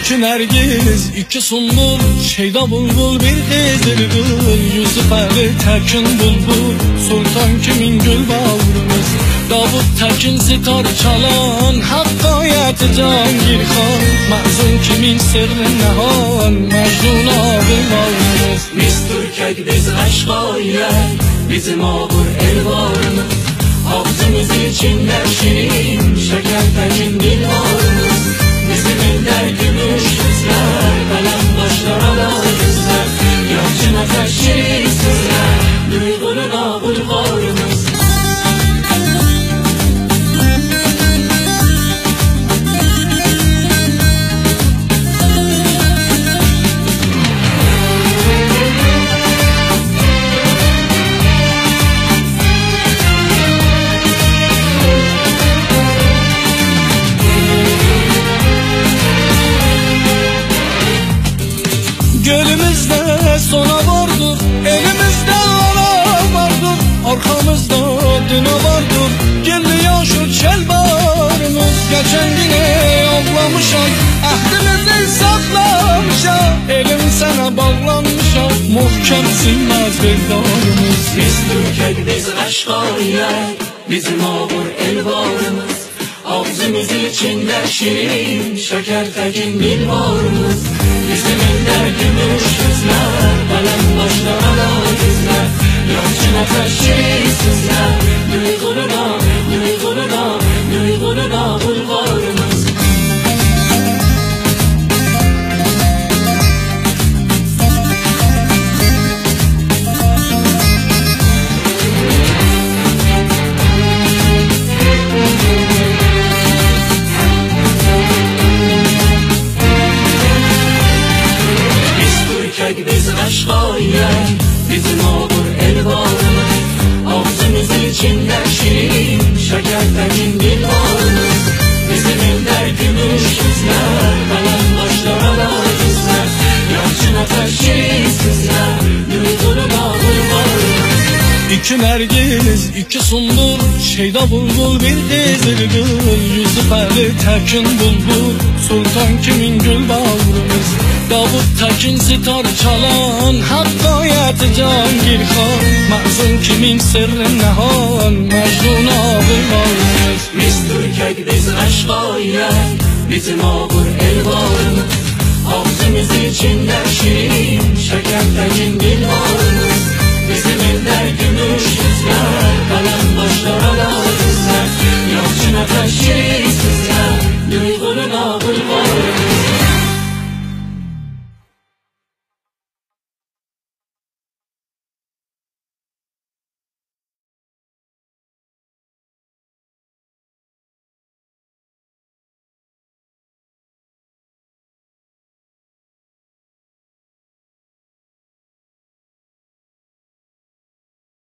İki nergiz, iki sumbul, şeyda bulbul bir kızıl gül Yusuf Ali Tekin bulbul, sultan kimin gül bağrımız Davut Tekin sitar çalan, hakkayet Cangir Han Mahzun kimin sırrı nehan, Mecnun abi varımız Biz Türkek biz Eşkayek Bizim ağır el varımız Ağzımız içinde şirin Şeker tekin dil varımız Bizim eller gümüş yüzler Kalem başlara da yüzler Yalçın ateş şirin sözler Duygunun ağır varımız Gölümüzde sona vardır, elimizde ana vardır, arkamızda düne vardır. Geliyor şu çel bağrımız, geçen güne avlamışam, ahdimizi saklamışam, elim sana bağlanmışam, muhkem sinmez bir darımız. Biz Türkek biz Eşkayek Bizim ağır el varımız Ağzımız içinde şirin Şeker tekin dil varımız Bizim eller gümüş yüzler Kalem başlara da yüzler Yalçın ateş şirin sözler Duygunun ağır, duygunun ağır Duygunun ağır varımız Biz Türkek biz Eşkayek Bizim ağır el varımız Ağzımız içinde şirin Şeker tekin dil varımız Bizim eller gümüş yüzler Kalem başlara da yüzler Yalçın ateş şirin sözler Duygunun ağır varımız İki nergiz, iki sumbul, şeyda bulbul bir kızıl gül Yusuf Ali Tekin bulbul, sultan kimin gül bağrımız Davut Tekin sitar çalan, hakkayet Cangir Han Mahzun kimin sırrı nehan, Mecnun abi varımız Biz Türkek biz Eşkayek Bizim ağır el varımız.